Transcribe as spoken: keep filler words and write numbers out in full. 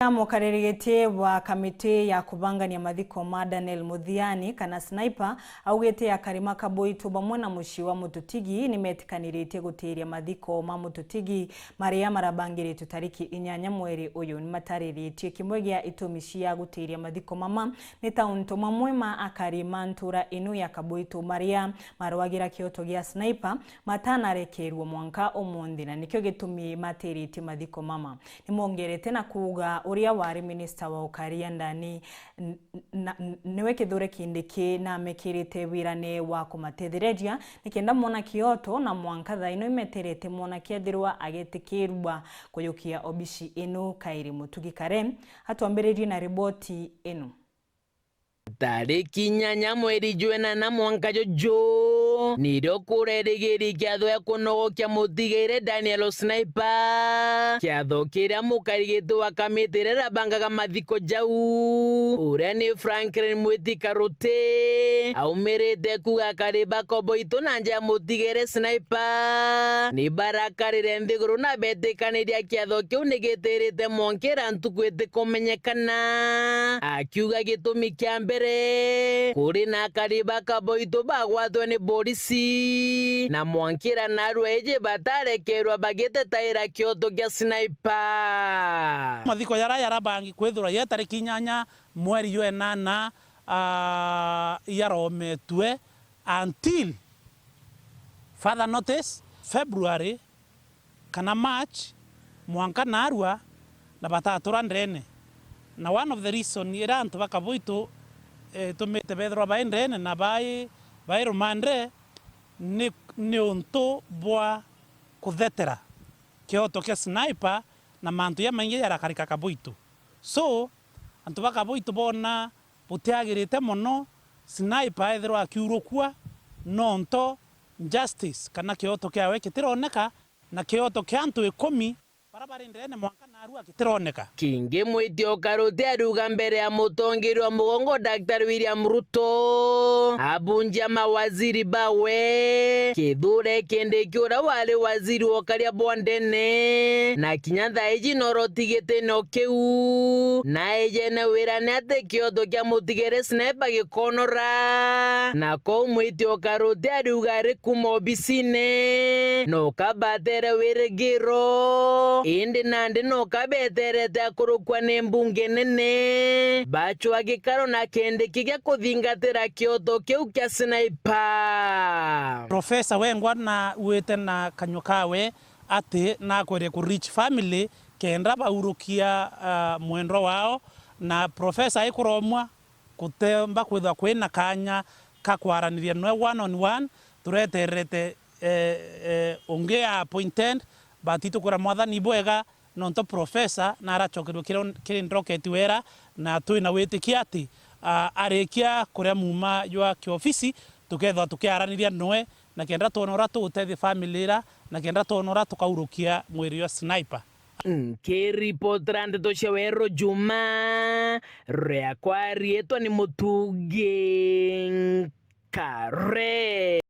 Mukariri giti wa kamiti ya kubangania mathiko ma Daniel Muthiani kana Sniper augite akari ma Kaboito bamwe na mucii wa Mututigi nimetikaniritue gutiria mathiko ma Mututigi maria marabangiritwe tariki inyanya mweri uyu. Nimatariritie kimwe gia itumi cia gutiria mathiko mama ni ta untu mamwe ma akari ma ntura inu ya Kaboito maria marwagira kioto gia Sniper matanarekerua mwanka umunthi, na nikio gitumi matiritie mathiko mama. Nimongerete na kuuga uria wari minista wa ukari Andani n-, na, n-, niwe Kithure Kindiki namekirite wirane wa kumatethereria nikenda mona kioto, na mwanka thaa ino imeterete mwanake ethirwa agetikirua kuyukia obici ino kairi. Mutugi Kare atwambiririe na riboti ino. Tariki inyanya mweri jwa enana mwanka juju, nirio kurerigiri kiatho gia kunogokia mutigaire Daniel Sniper. Kiatho kiria mukarigiti wa kamiti iria irabangaga mathiko jau, uria ni Franklin Mwiti Karuti, aumirite kuuga akari ba Kaboito na nja ya mutigaire Sniper ni barakarire nthiguru na betikaniria kiatho kiu ni gitirite mwankira ntuku itikumenyekana. Akiuga gitumi kia mbere, kuri na akari ba Kaboito bagwatwe ni borisi, na mwankira narua iji batarekerwa bagitetaira kioto kia Sniper. Mathiko jaria jarabangi kwithirwa ye tariki inyanya mweri jwa enana, ah, yarometue until further notice, February kana March, mwanka narua, na batatura ndene. Na one of the reason iria antu ba Kaboito, eh, itumite bethirwa bai ndene na bai, bai rumande ni, ni untu bwa kuthetera kioto kia Sniper na mantu jamaingi jarakarika Kaboito. So, antu ba Kaboito boona butiagirite mono Sniper ethirwa akiurukua, nontu justice kana kioto kiawe kitironeka, na kioto kia antu ikumi bara bari ndene mwanka narua kitironeka. Kingi Mwiti o Karuti ariuga mbere ya mutongeria wa mugongo Daktari William Ruto abunjia mawaziri bawe, Kithure Kindiki uria wari waziri wa ukaria bwa ndene, na kinya thaa iji noroti gitino kiu, na ejene wirane ati kioto kia mutigere Sniper gikonora. Na kou Mwiti o Karuti ariuga ari kuma obisine, noka batere wirigiro, indi nandi noka beterete akurukua ni mbunge nene, bacwa gikaro na Kindiki gia kuthingatira kioto kiu kia Sniper. Profesa wengwa na wite na kanyua kawe ati nakwerie ku reach family kenda baurukia, ah, mwendwa wao, na profesa aikuromwa kutemba kwithwa kwina kanya ka kwaraniria noe one on one, turetererete, eh, eh, ungi ya appointed, but itukwira Mwathani bwega, nontu profesa naracokerua kiri, kiri ndroketi wera, na twina witikia ati, ah, arikia kuria muuma jwa kiofisi, tukethwa tukiaraniria noe, na kenda twona uria tugutethia family ira, na kenda twona uria tukaurukia mwiri jwa Sniper. Nkiripotera ndeto cia Weru Juma, riakwa riitwa ni Mutugi Nkare.